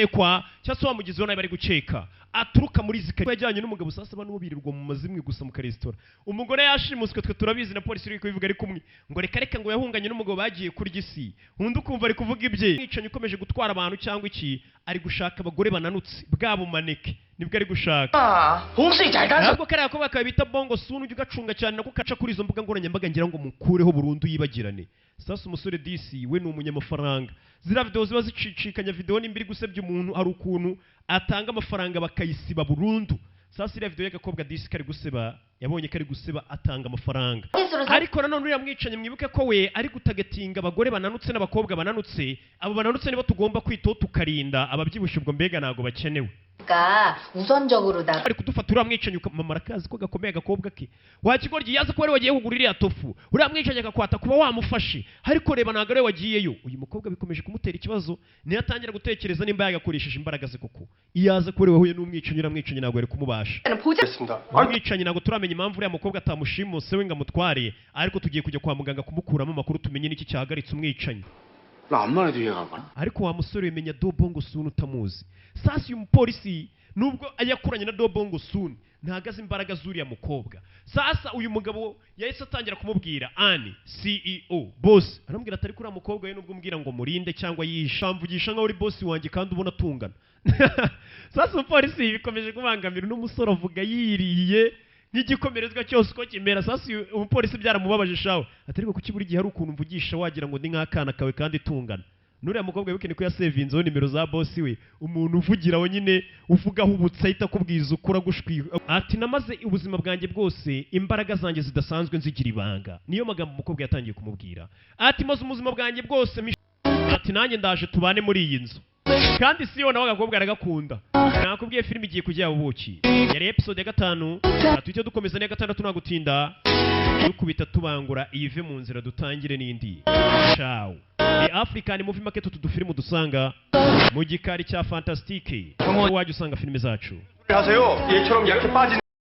Ukekwa cyangwa se wa mugizi wa nabi bari gukeka aturuka muri izi karitsiye yajyanye n'umugabo. Sasa bano birirwa mu mazimwe gusa mu karesitora. Umugore yashimuswe, twe turabizi, na polisi iri kubivuga, ari kumwe ngo reka reka, ngo yahunganye n'umugabo bagiye kurya isi. Undi ukumva ari kuvuga ibye. Mwicanyi ukomeje gutwara abantu cyangwa iki, ari gushaka abagore bananutse, bwa bumaneke nibwo ari gushaka. 홍수이 잘 단속 Ntabwo kariya gakobwa kawe bita Bongo Sunu ujya ugacunga cyane, nako kaca kuri izo mbuga nkoranyambaga, ngira ngo mukureho burundu yibagirane. Sasa umusore disi we ni umunyamafaranga. Ziriya videwo ziba zicicikanya, videwo nimba iri gusebya umuntu, hari ukuntu atanga amafaranga bakayisiba burundu. Sasa iriya videwo y'agakobwa disi kari guseba, yabonye kari guseba, atanga amafaranga. Ariko nanone uriya mwicanyi, mwibuke ko we ari gutargetinga abagore bananutse n'abakobwa bananutse. Abo bananutse nibo tugomba kwitaho, tukarinda ababyibushye, ubwo mbega ntabwo bakenewe. 그러니까 우선적으로 나 Ari kudufata uriya mwicanyi, mama arakazi ko gakomeye agakobwa ke. Wa kigoryi, yaza kuba ari wagiye kugura iriya tofu, uriya mwicanyi akakwata, kuba wamufashe. Ariko reba, ntabwo ariwe wagiyeyo. Uyu mukobwa bikomeje kumutera ikibazo, niyo atangira gutekereza nimba yagakoresheje imbaraga ze koko. Iyo aza kuba ariwe wahuye n'umwicanyi, uriya mwicanyi ntabwo yari kumubasha. 보자 했습니다. Umwicanyi ntabwo turamenya impamvu uriya mukobwa atamushimuse we ngo amutware, ariko tugiye kujya kwa muganga kumukuramo amakuru, tumenye n'iki cyahagaritse umwicanyi. 나 암만 해도 이해가 안 가나? Ariko wa musore, wimenya Dobongo Sunu utamuzi. Sasa uyu mupolisi, nubwo yakuranye na Dobongo Sunu, ntabwo azi imbaraga z'uriya mukobwa. Sasa uyu mugabo yahise atangira kumubwira ani CEO boss, aramubwira atari kuri uriya mukobwa we, nubwo umbwira ngo murinde cyangwa yishe, amvugisha nkaho uri boss wanjye kandi ubona atungana. Sasa umupolisi bikomeje kubangamira uno musore, avuga yiriye nk'igikomerezwa cyose uko kimera. Sasa uyu umupolisi byaramubabaje shawe, ati: "Ariko kuki buri gihe hari ukuntu mvugisha wagira ngo ndi nk'akana kawe kandi tungana?" Nuriya mukobwa wibuke niko yasevinzeho nimero za boss we. Umuntu uvugira aho nyine, uvuga ahubutse, ahita akubwiza ukuri, agushwi. Ati: "Namaze ubuzima bwanjye bwose imbaraga zanjye zidasanzwe nzigira ibanga." Niyo magambo umukobwa yatangiye kumubwira, ati: "Maze ubuzima bwanjye bwose ati nanjye ndaje tubane muri iyi nzu." Kandi si yo, nawe agakobwa aragakunda. Nakubwiye, filime igiye kujya ubuki. Yari episode ya gatanu, tuhite dukomeza n'iya gatandatu, nta gutinda, dukubita tubangura ive mu nzira, dutangire n'indi. Ciao, ni African Movie Market. Utu dufilimu dusanga mu gikari cya Fantastique, aho wajya usanga filime zacu. 하세요. 얘처럼 약해 빠진